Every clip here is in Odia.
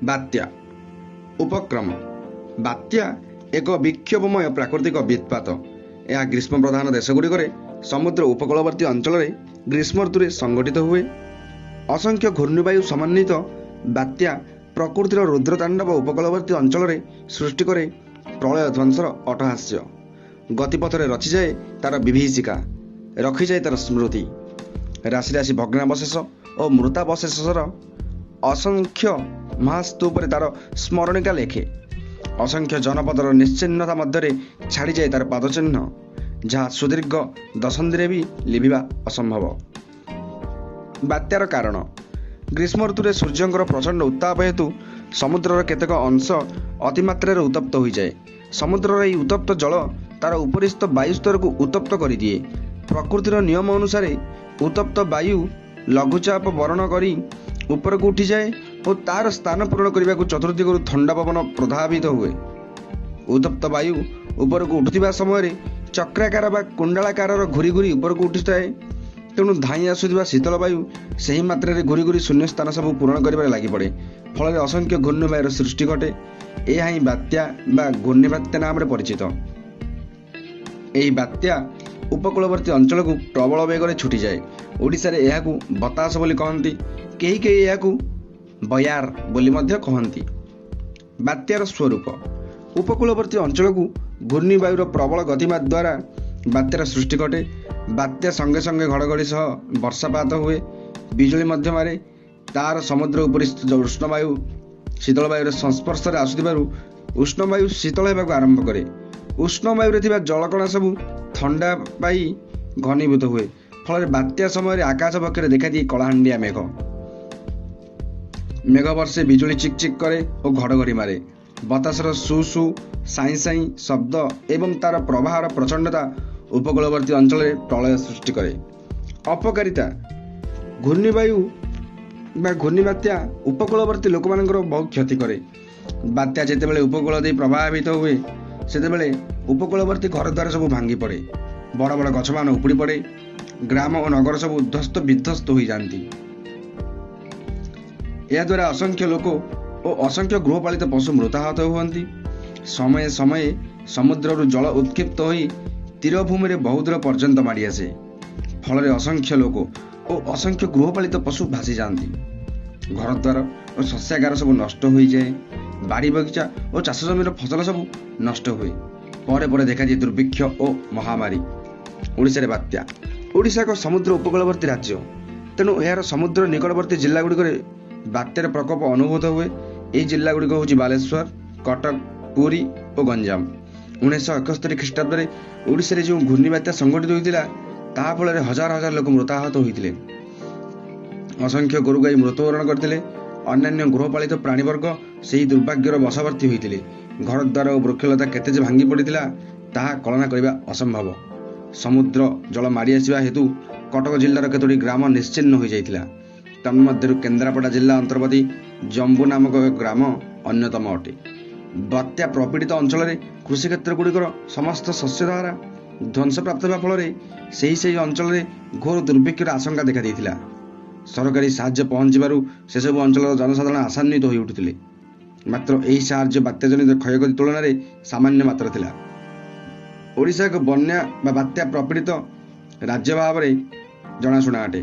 ବାତ୍ୟା ଉପକ୍ରମ। ବାତ୍ୟା ଏକ ବିକ୍ଷୋଭମୟ ପ୍ରାକୃତିକ ବିତ୍ପାତ। ଏହା ଗ୍ରୀଷ୍ମ ପ୍ରଧାନ ଦେଶଗୁଡ଼ିକରେ ସମୁଦ୍ର ଉପକୂଳବର୍ତ୍ତୀ ଅଞ୍ଚଳରେ ଗ୍ରୀଷ୍ମ ଋତୁରେ ସଂଗଠିତ ହୁଏ। ଅସଂଖ୍ୟ ଘୂର୍ଣ୍ଣିବାୟୁ ସମନ୍ୱିତ ବାତ୍ୟା ପ୍ରକୃତିର ରୁଦ୍ରତାଣ୍ଡବ ଉପକୂଳବର୍ତ୍ତୀ ଅଞ୍ଚଳରେ ସୃଷ୍ଟି କରେ ପ୍ରଳୟ ଧ୍ୱଂସର ଅଟ୍ଟହାସ୍ୟ। ଗତିପଥରେ ରଚିଯାଏ ତାର ବିଭୀଷିକା, ରଖିଯାଏ ତାର ସ୍ମୃତି। ରାଶି ରାଶି ଭଗ୍ନାବଶେଷ ଓ ମୃତାବଶେଷର ଅସଂଖ୍ୟ ମହାସ୍ତୂପରେ ତାର ସ୍ମରଣିକା ଲେଖେ। ଅସଂଖ୍ୟ ଜନପଦର ନିଶ୍ଚିହ୍ନତା ମଧ୍ୟରେ ଛାଡ଼ିଯାଏ ତାର ପାଦଚିହ୍ନ, ଯାହା ସୁଦୀର୍ଘ ଦଶନ୍ଧିରେ ବି ଲିଭିବା ଅସମ୍ଭବ। ବାତ୍ୟାର କାରଣ: ଗ୍ରୀଷ୍ମ ଋତୁରେ ସୂର୍ଯ୍ୟଙ୍କର ପ୍ରଚଣ୍ଡ ଉତ୍ତାପ ହେତୁ ସମୁଦ୍ରର କେତେକ ଅଂଶ ଅତିମାତ୍ରାରେ ଉତ୍ତପ୍ତ ହୋଇଯାଏ। ସମୁଦ୍ରର ଏହି ଉତ୍ତପ୍ତ ଜଳ ତାର ଉପରିସ୍ଥ ବାୟୁସ୍ତରକୁ ଉତ୍ତପ୍ତ କରିଦିଏ। ପ୍ରକୃତିର ନିୟମ ଅନୁସାରେ ଉତ୍ତପ୍ତ ବାୟୁ ଲଘୁଚାପ ବରଣ କରି ଉପରକୁ ଉଠିଯାଏ ଓ ତାର ସ୍ଥାନ ପୂରଣ କରିବାକୁ ଚତୁର୍ଦିଗରୁ ଥଣ୍ଡା ପବନ ପ୍ରଧାବିତ ହୁଏ। ଉତ୍ତପ୍ତ ବାୟୁ ଉପରକୁ ଉଠୁଥିବା ସମୟରେ ଚକ୍ରାକାର ବା କୁଣ୍ଡଳାକାରର ଘୁରି ଘୁରି ଉପରକୁ ଉଠିଥାଏ। ତେଣୁ ଧାଇଁ ଆସୁଥିବା ଶୀତଳ ବାୟୁ ସେହି ମାତ୍ରାରେ ଘୁରି ଘୁରି ଶୂନ୍ୟ ସ୍ଥାନ ସବୁ ପୂରଣ କରିବାରେ ଲାଗିପଡ଼େ। ଫଳରେ ଅସଂଖ୍ୟ ଘୂର୍ଣ୍ଣିବାୟୁର ସୃଷ୍ଟି ଘଟେ। ଏହା ହିଁ ବାତ୍ୟା ବା ଘୂର୍ଣ୍ଣିବାତ୍ୟା ନାମରେ ପରିଚିତ। ଏହି ବାତ୍ୟା ଉପକୂଳବର୍ତ୍ତୀ ଅଞ୍ଚଳକୁ ପ୍ରବଳ ବେଗରେ ଛୁଟିଯାଏ। ଓଡ଼ିଶାରେ ଏହାକୁ ବତାସ ବୋଲି କହନ୍ତି। କେହି କେହି ଏହାକୁ ବୟାର ବୋଲି ମଧ୍ୟ କହନ୍ତି। ବାତ୍ୟାର ସ୍ୱରୂପ: ଉପକୂଳବର୍ତ୍ତୀ ଅଞ୍ଚଳକୁ ଘୂର୍ଣ୍ଣିବାୟୁର ପ୍ରବଳ ଗତିମା ଦ୍ୱାରା ବାତ୍ୟାର ସୃଷ୍ଟି ଘଟେ। ବାତ୍ୟା ସଙ୍ଗେ ସଙ୍ଗେ ଘଡ଼ଘଡ଼ି ସହ ବର୍ଷାପାତ ହୁଏ, ବିଜୁଳି ମଧ୍ୟ ମାରେ। ତାର ସମୁଦ୍ର ଉପରିସ୍ଥ ଉଷ୍ଣବାୟୁ ଶୀତଳ ବାୟୁର ସଂସ୍ପର୍ଶରେ ଆସୁଥିବାରୁ ଉଷ୍ଣବାୟୁ ଶୀତଳ ହେବାକୁ ଆରମ୍ଭ କରେ। ଉଷ୍ଣବାୟୁରେ ଥିବା ଜଳକଣା ସବୁ ଥଣ୍ଡା ପାଇ ଘନୀଭୂତ ହୁଏ। ଫଳରେ ବାତ୍ୟା ସମୟରେ ଆକାଶ ବକ୍ଷରେ ଦେଖାଦିଏ କଳାହାଣ୍ଡିଆ ମେଘ। ମେଘ ବର୍ଷେ, ବିଜୁଳି ଚିକ୍ ଚିକ୍ କରେ ଓ ଘଡ଼ଘଡ଼ି ମାରେ। ବତାସର ସୁ ସୁ, ସାଇଁ ସାଇଁ ଶବ୍ଦ ଏବଂ ତାର ପ୍ରବାହର ପ୍ରଚଣ୍ଡତା ଉପକୂଳବର୍ତ୍ତୀ ଅଞ୍ଚଳରେ ପ୍ରଳୟ ସୃଷ୍ଟି କରେ। ଅପକାରିତା: ଘୂର୍ଣ୍ଣିବାୟୁ ବା ଘୂର୍ଣ୍ଣିବାତ୍ୟା ଉପକୂଳବର୍ତ୍ତୀ ଲୋକମାନଙ୍କର ବହୁ କ୍ଷତି କରେ। ବାତ୍ୟା ଯେତେବେଳେ ଉପକୂଳ ଦେଇ ପ୍ରଭାବିତ ହୁଏ, ସେତେବେଳେ ଉପକୂଳବର୍ତ୍ତୀ ଘରଦ୍ୱାର ସବୁ ଭାଙ୍ଗି ପଡ଼େ, ବଡ଼ ବଡ଼ ଗଛମାନ ଉପୁଡ଼ି ପଡ଼େ, ଗ୍ରାମ ଓ ନଗର ସବୁ ଧ୍ୱସ୍ତ ବିଧ୍ୱସ୍ତ ହୋଇଯାଆନ୍ତି। ଏହାଦ୍ୱାରା ଅସଂଖ୍ୟ ଲୋକ ଓ ଅସଂଖ୍ୟ ଗୃହପାଳିତ ପଶୁ ମୃତାହତ ହୁଅନ୍ତି। ସମୟେ ସମୟେ ସମୁଦ୍ରରୁ ଜଳ ଉତ୍କ୍ଷିପ୍ତ ହୋଇ ତୀରଭୂମିରେ ବହୁଦୂର ପର୍ଯ୍ୟନ୍ତ ମାଡ଼ି ଆସେ। ଫଳରେ ଅସଂଖ୍ୟ ଲୋକ ଓ ଅସଂଖ୍ୟ ଗୃହପାଳିତ ପଶୁ ଭାସିଯାଆନ୍ତି। ଘରଦ୍ୱାର ଓ ଶସ୍ୟାଗାର ସବୁ ନଷ୍ଟ ହୋଇଯାଏ। ବାଡ଼ି ବଗିଚା ଓ ଚାଷ ଜମିର ଫସଲ ସବୁ ନଷ୍ଟ ହୁଏ। ପରେ ପରେ ଦେଖାଦିଏ ଦୁର୍ଭିକ୍ଷ ଓ ମହାମାରୀ। ଓଡ଼ିଶାରେ ବାତ୍ୟା। ଓଡ଼ିଶା ଏକ ସମୁଦ୍ର ଉପକୂଳବର୍ତ୍ତୀ ରାଜ୍ୟ। ତେଣୁ ଏହାର ସମୁଦ୍ର ନିକଟବର୍ତ୍ତୀ ଜିଲ୍ଲାଗୁଡ଼ିକରେ ବାତ୍ୟାର ପ୍ରକୋପ ଅନୁଭୂତ ହୁଏ। ଏହି ଜିଲ୍ଲାଗୁଡ଼ିକ ହେଉଛି ବାଲେଶ୍ୱର, କଟକ, ପୁରୀ ଓ ଗଞ୍ଜାମ। 1971 ଖ୍ରୀଷ୍ଟାବ୍ଦରେ ଓଡ଼ିଶାରେ ଯେଉଁ ଘୂର୍ଣ୍ଣିବାତ୍ୟା ସଂଘଟିତ ହୋଇଥିଲା, ତାହା ଫଳରେ ହଜାର ହଜାର ଲୋକ ମୃତାହତ ହୋଇଥିଲେ। ଅସଂଖ୍ୟ ଗୋରୁଗାଈ ମୃତ୍ୟୁବରଣ କରିଥିଲେ। ଅନ୍ୟାନ୍ୟ ଗୃହପାଳିତ ପ୍ରାଣୀବର୍ଗ ସେହି ଦୁର୍ଭାଗ୍ୟର ବଶବର୍ତ୍ତୀ ହୋଇଥିଲେ। ଘରଦ୍ୱାର ଓ ବୃକ୍ଷଲତା କେତେ ଯେ ଭାଙ୍ଗି ପଡ଼ିଥିଲା, ତାହା କଳନା କରିବା ଅସମ୍ଭବ। ସମୁଦ୍ର ଜଳ ମାଡ଼ି ଆସିବା ହେତୁ କଟକ ଜିଲ୍ଲାର କେତୋଟି ଗ୍ରାମ ନିଶ୍ଚିହ୍ନ ହୋଇଯାଇଥିଲା। ତନ୍ମଧ୍ୟରୁ କେନ୍ଦ୍ରାପଡ଼ା ଜିଲ୍ଲା ଅନ୍ତର୍ଗତ ଜମ୍ବୁ ନାମକ ଏକ ଗ୍ରାମ ଅନ୍ୟତମ ଅଟେ। ବାତ୍ୟା ପ୍ରପୀଡ଼ିତ ଅଞ୍ଚଳରେ କୃଷିକ୍ଷେତ୍ରଗୁଡ଼ିକର ସମସ୍ତ ଶସ୍ୟଧାରା ଧ୍ୱଂସପ୍ରାପ୍ତ ହେବା ଫଳରେ ସେହି ସେହି ଅଞ୍ଚଳରେ ଘୋର ଦୁର୍ଭିକ୍ଷର ଆଶଙ୍କା ଦେଖାଦେଇଥିଲା। ସରକାରୀ ସାହାଯ୍ୟ ପହଞ୍ଚିବାରୁ ସେସବୁ ଅଞ୍ଚଳର ଜନସାଧାରଣ ଆଶାନ୍ୱିତ ହୋଇ ଉଠିଥିଲେ। ମାତ୍ର ଏହି ସାହାଯ୍ୟ ବାତ୍ୟାଜନିତ କ୍ଷୟକ୍ଷତି ତୁଳନାରେ ସାମାନ୍ୟ ମାତ୍ର ଥିଲା। ଓଡ଼ିଶା ଏକ ବନ୍ୟା ବା ବାତ୍ୟା ପ୍ରପୀଡ଼ିତ ରାଜ୍ୟ ଭାବରେ ଜଣାଶୁଣା ଅଟେ।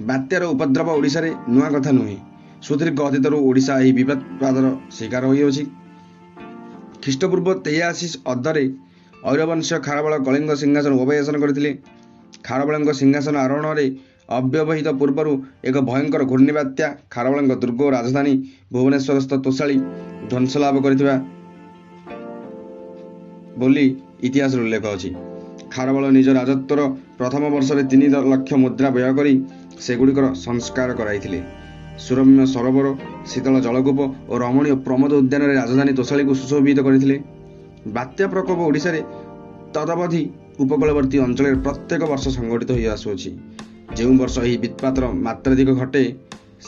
ବାତ୍ୟାର ଉପଦ୍ରବ ଓଡ଼ିଶାରେ ନୂଆ କଥା ନୁହେଁ। ସୁଦୀର୍ଘ ଅତୀତରୁ ଓଡ଼ିଶା ଏହି ବିପତ୍ପାତର ଶିକାର ହୋଇଅଛି। ଖ୍ରୀଷ୍ଟପୂର୍ବ 83 ଅବ୍ଦରେ ଐରବଂଶୀୟ ଖାରବେଳ କଳିଙ୍ଗ ସିଂହାସନ ଉପବେଶନ କରିଥିଲେ। ଖାରବେଳଙ୍କ ସିଂହାସନ ଆରୋହଣରେ ଅବ୍ୟବହିତ ପୂର୍ବରୁ ଏକ ଭୟଙ୍କର ଘୂର୍ଣ୍ଣିବାତ୍ୟା ଖାରବେଳଙ୍କ ଦୁର୍ଗ ଓ ରାଜଧାନୀ ଭୁବନେଶ୍ୱରସ୍ଥ ତୋଷାଳୀ ଧ୍ୱଂସ ଲାଭ କରିଥିବା ବୋଲି ଇତିହାସରେ ଉଲ୍ଲେଖ ଅଛି। ଖାରବେଳ ନିଜ ରାଜତ୍ୱର ପ୍ରଥମ ବର୍ଷରେ 3 ଲକ୍ଷ ମୁଦ୍ରା ବ୍ୟୟ କରି ସେଗୁଡ଼ିକର ସଂସ୍କାର କରାଇଥିଲେ। ସୁରମ୍ୟ ସରୋବର, ଶୀତଳ ଜଳକୂପ ଓ ରମଣୀୟ ପ୍ରମୋଦ ଉଦ୍ୟାନରେ ରାଜଧାନୀ ତୋଷାଳୀକୁ ସୁଶୋଭିତ କରିଥିଲେ। ବାତ୍ୟା ପ୍ରକୋପ ଓଡ଼ିଶାରେ ତଦବଧି ଉପକୂଳବର୍ତ୍ତୀ ଅଞ୍ଚଳରେ ପ୍ରତ୍ୟେକ ବର୍ଷ ସଂଘଟିତ ହୋଇ ଆସୁଅଛି। ଯେଉଁ ବର୍ଷ ଏହି ବିତ୍ପାତର ମାତ୍ରାଧିକ ଘଟେ,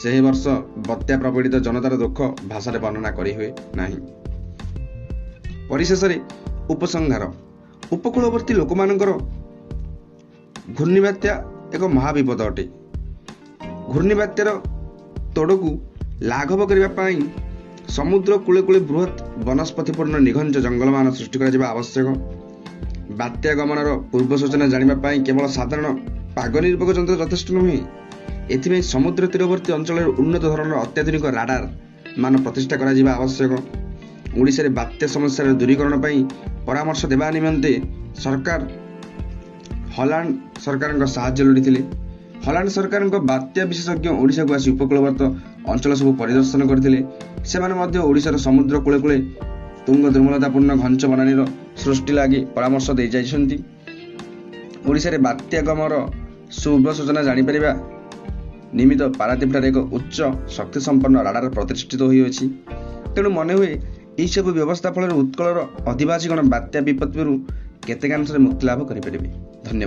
ସେହି ବର୍ଷ ବାତ୍ୟା ପ୍ରପୀଡ଼ିତ ଜନତାର ଦୁଃଖ ଭାଷାରେ ବର୍ଣ୍ଣନା କରିହୁଏ ନାହିଁ। ପରିଶେଷରେ ଉପସଂହାର: ଉପକୂଳବର୍ତ୍ତୀ ଲୋକମାନଙ୍କର ଘୂର୍ଣ୍ଣିବାତ୍ୟା ଏକ ମହାବିପଦ ଅଟେ। ଘୂର୍ଣ୍ଣିବାତ୍ୟାର ତୋଡ଼କୁ ଲାଘବ କରିବା ପାଇଁ ସମୁଦ୍ର କୂଳେ କୂଳେ ବୃହତ୍ ବନସ୍ପତିପୂର୍ଣ୍ଣ ନିଘଞ୍ଚ ଜଙ୍ଗଲମାନ ସୃଷ୍ଟି କରାଯିବା ଆବଶ୍ୟକ। ବାତ୍ୟା ଗମନର ପୂର୍ବ ସୂଚନା ଜାଣିବା ପାଇଁ କେବଳ ସାଧାରଣ ପାଗ ନିରୂପକ ଯନ୍ତ୍ର ଯଥେଷ୍ଟ ନୁହେଁ। ଏଥିପାଇଁ ସମୁଦ୍ର ତୀରବର୍ତ୍ତୀ ଅଞ୍ଚଳରେ ଉନ୍ନତ ଧରଣର ଅତ୍ୟାଧୁନିକ ରାଡାର ମାନ ପ୍ରତିଷ୍ଠା କରାଯିବା ଆବଶ୍ୟକ। ଓଡ଼ିଶାରେ ବାତ୍ୟା ସମସ୍ୟାର ଦୂରୀକରଣ ପାଇଁ ପରାମର୍ଶ ଦେବା ନିମନ୍ତେ ସରକାର ହଲାଣ୍ଡ ସରକାରଙ୍କ ସାହାଯ୍ୟ ଲୋଡ଼ିଥିଲେ। ହଲାଣ୍ଡ ସରକାରଙ୍କ ବାତ୍ୟା ବିଶେଷଜ୍ଞ ଓଡ଼ିଶାକୁ ଆସି ଉପକୂଳବର୍ତ୍ତୀ ଅଞ୍ଚଳ ସବୁ ପରିଦର୍ଶନ କରିଥିଲେ। ସେମାନେ ମଧ୍ୟ ଓଡ଼ିଶାର ସମୁଦ୍ର କୂଳେ କୂଳେ ତୁଙ୍ଗ ଦୁର୍ମଳତାପୂର୍ଣ୍ଣ ଘଞ୍ଚ ବନାନୀର ସୃଷ୍ଟି ଲାଗି ପରାମର୍ଶ ଦେଇଯାଇଛନ୍ତି। ଓଡ଼ିଶାରେ ବାତ୍ୟାଗମର ପୂର୍ବ ସୂଚନା ଜାଣିପାରିବା ନିମିତ୍ତ ପାରାଦୀପଠାରେ ଏକ ଉଚ୍ଚ ଶକ୍ତିସମ୍ପନ୍ନ ରାଡାର ପ୍ରତିଷ୍ଠିତ ହୋଇଅଛି। ତେଣୁ ମନେହୁଏ, ଏହିସବୁ ବ୍ୟବସ୍ଥା ଫଳରେ ଉତ୍କଳର ଅଧିବାସୀଗଣ ବାତ୍ୟା ବିପତ୍ତିରୁ କେତେକାଂଶରେ ମୁକ୍ତିଲାଭ କରିପାରିବେ। ଧନ୍ୟବାଦ।